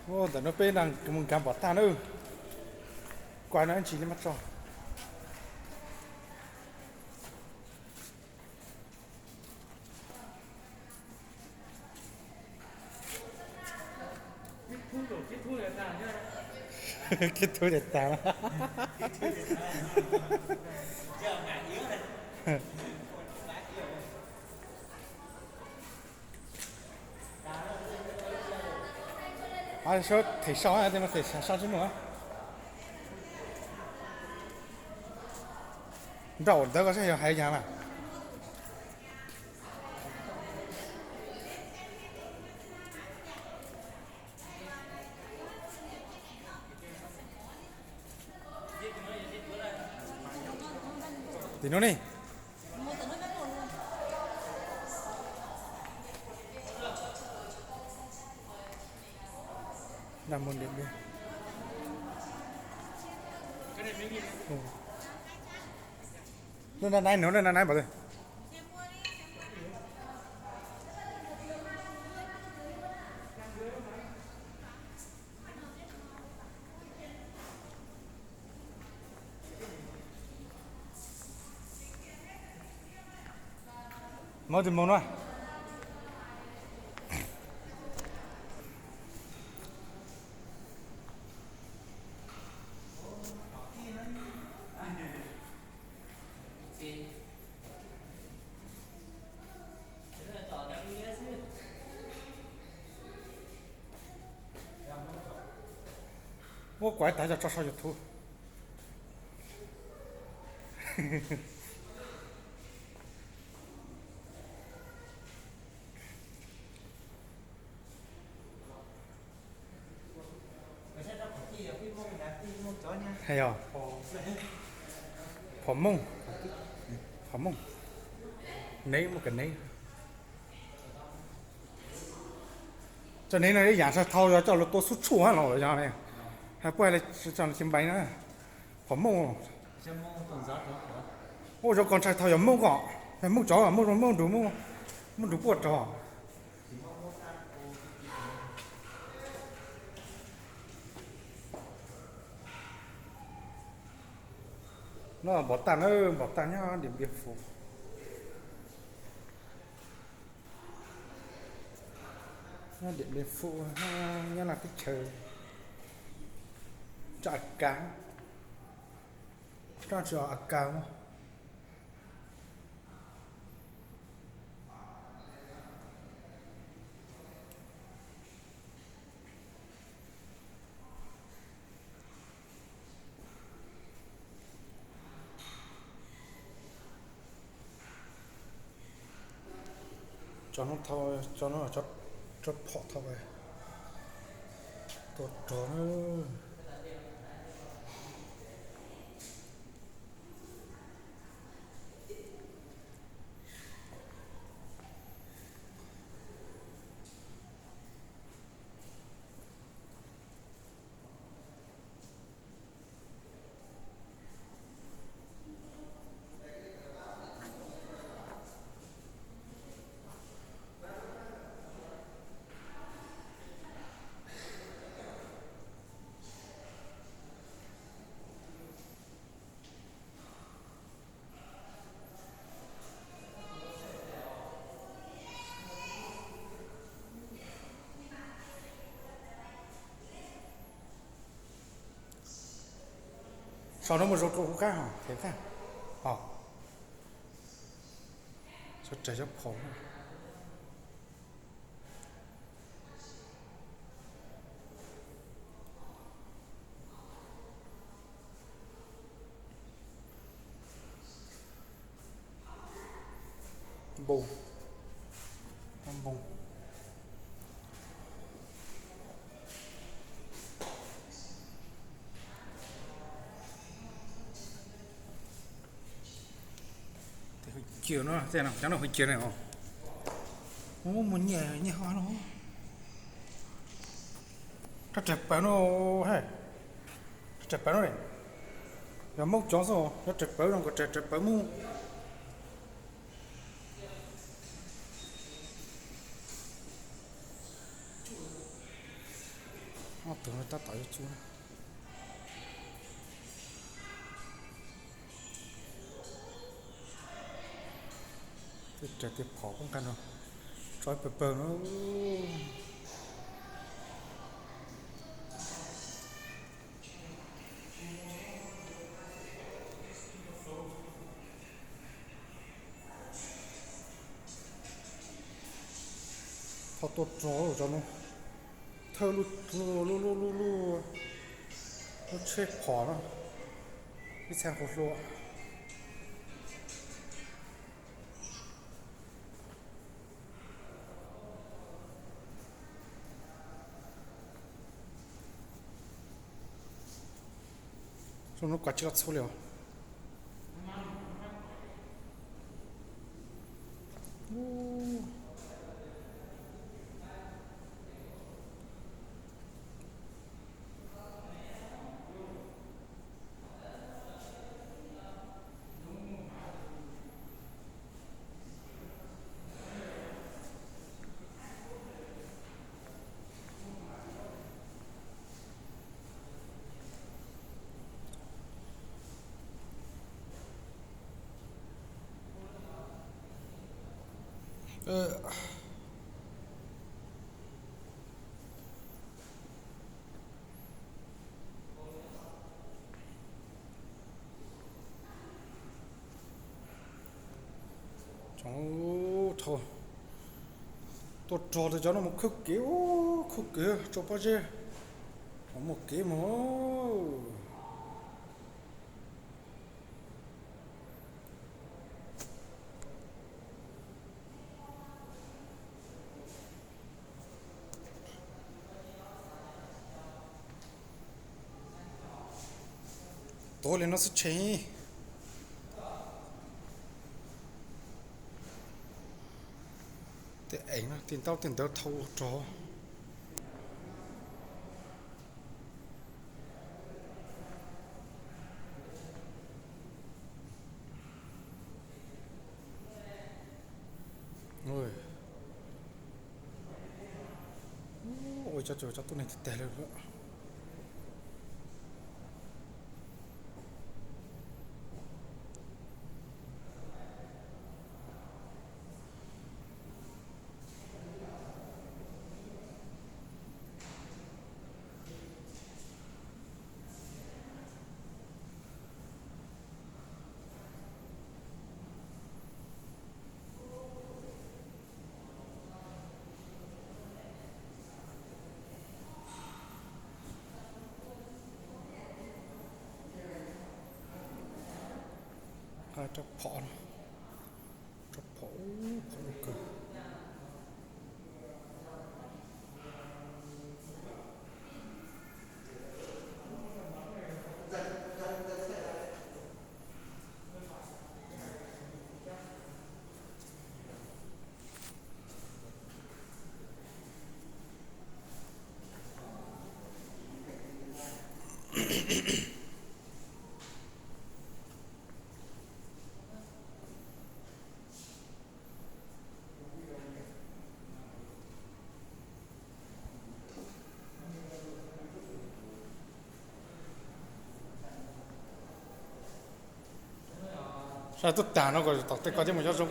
Ntawm no peb mus nkag npom tag na. Kuaj no ib ntsis li mas tso. Kib thub ces tag. Them sau, them sau tsis mus. Nrauj ntawd koj saib yog hais yag mas. Tim no ne. Naj mus Điện Biên. Naj nai no, naj nai npam. Mov tus moog no. Muab kuv ib tag coj tso sau YouTube. Yog Phom Mooj, Phom Mooj, neb muaj kev neb. Cov neb no ib yam ntshai thau yog coj lug tua xub tshuaj los yog ne, hais puab hais li tsis npaim na. Phom Mooj, ua zoo koj ntshai thau yog Mooj ko, yog Mooj cov Mooj, Mooj nrug, Mooj nrug puab rog. No npom tag na, npom tag nyob Điện Biên Phủ. Nyob Điện Biên Phủ, nyob no teb chaws tso a kav, tso a kav. Tso no, tso no, tso phom thau tua rog na. Sau no mus zoo rau hauv qab hov, qab hov. Sau tsawg cov phom. Npoo, npoo. Cia no, cov no hwj cia ne os. Ub, muaj nyiaj, nyiaj hov no. Rab riam pawv no, rab riam pawv no, yog Hmoob cov xwb, rab riam pawv no, rab riam pawv Hmoob. Tus no tab tom yuav txu na. Tej ras tias phom poob nqa no, tso pawg pawg no. Thaum tuaj rog cov no, thawj lub lub lub lub lub lub tsheb phom no, ib txhia qhuav hlua. Zoo no kov tsis los txhua li os. Tuaj rog tas cov no mus khawb kev, khawb kev tso pob zeb, muaj kev mus. Tuav li no xwb tsheej. Tej ev no, tej ntaub tej ntawv thau rog. Ua cov, cov tuab neeg tiag tiag li. Rab phom, rab phom, phom loj kawg. Sab tuaj tag no kom tom tej ko thiaj mus nyob zoo.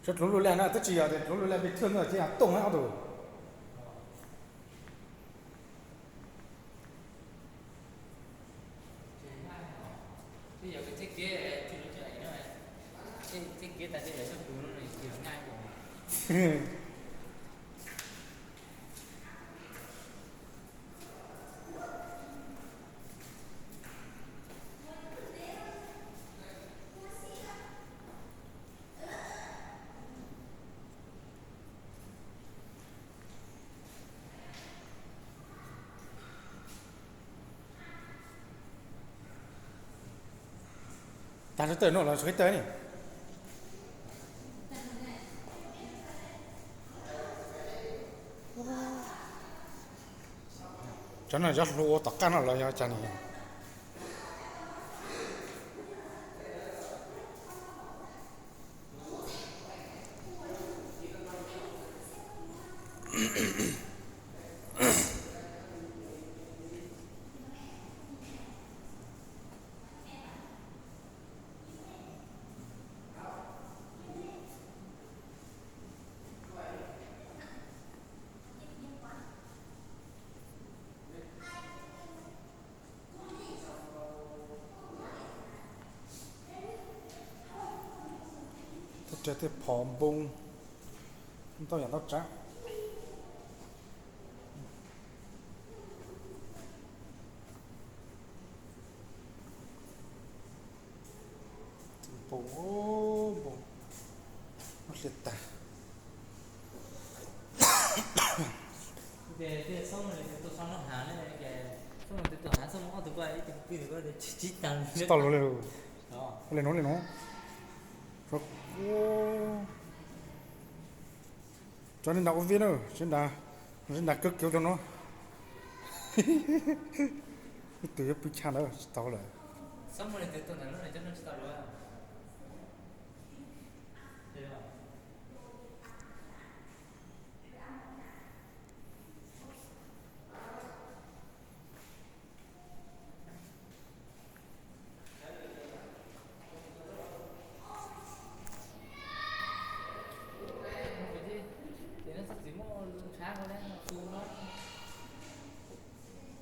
Sab dluav lug laj na, twb tsis yog tias dluav lug laj pes thwj na, ces yog tooj na ob tug. Tag nrho tawm no los qhib tawm ne. Cov no yog hluas tom qab no los yog cas ni? Tej phom npoo, ntau yam ntau tsav. Npoo, npoo, muab hliav tag. Tsis tau luag li. Li no li no. Cov neeg nram ua vij na, neeg nram kawg kiv cov no. Ib tug yuav pw chaw ntawd tsis tau lawm.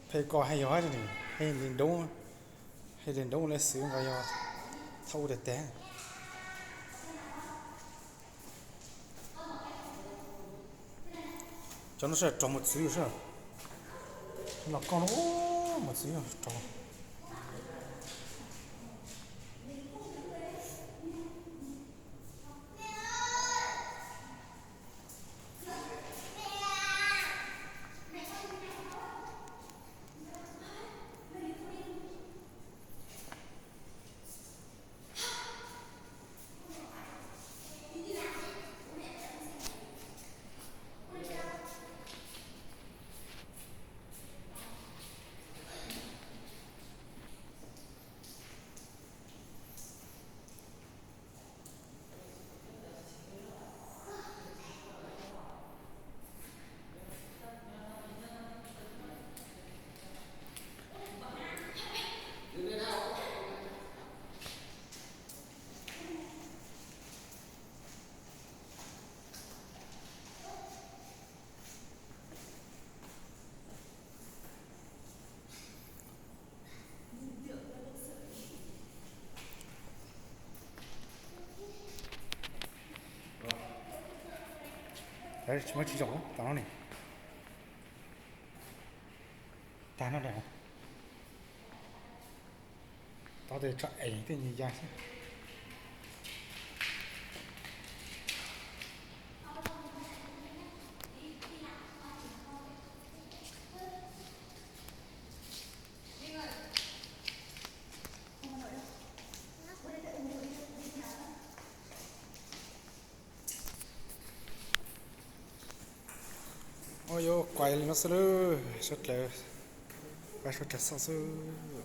Phem ko hais yog hais li, hais li nroo, hais li nroo li xwb nkaus yog thaum ua tiag tiag. Cov no sawv daws rog mos txwv sawv daws. Los koj no mos txwv rog. Tsis muaj tsis zoo tas no ne. Tag no lawm. Tod tes tso es tej nyuag ya xwb. Ua yuav kuais li no xwb lawm, suav dlawg, kuais suav dlawg xoj xwb.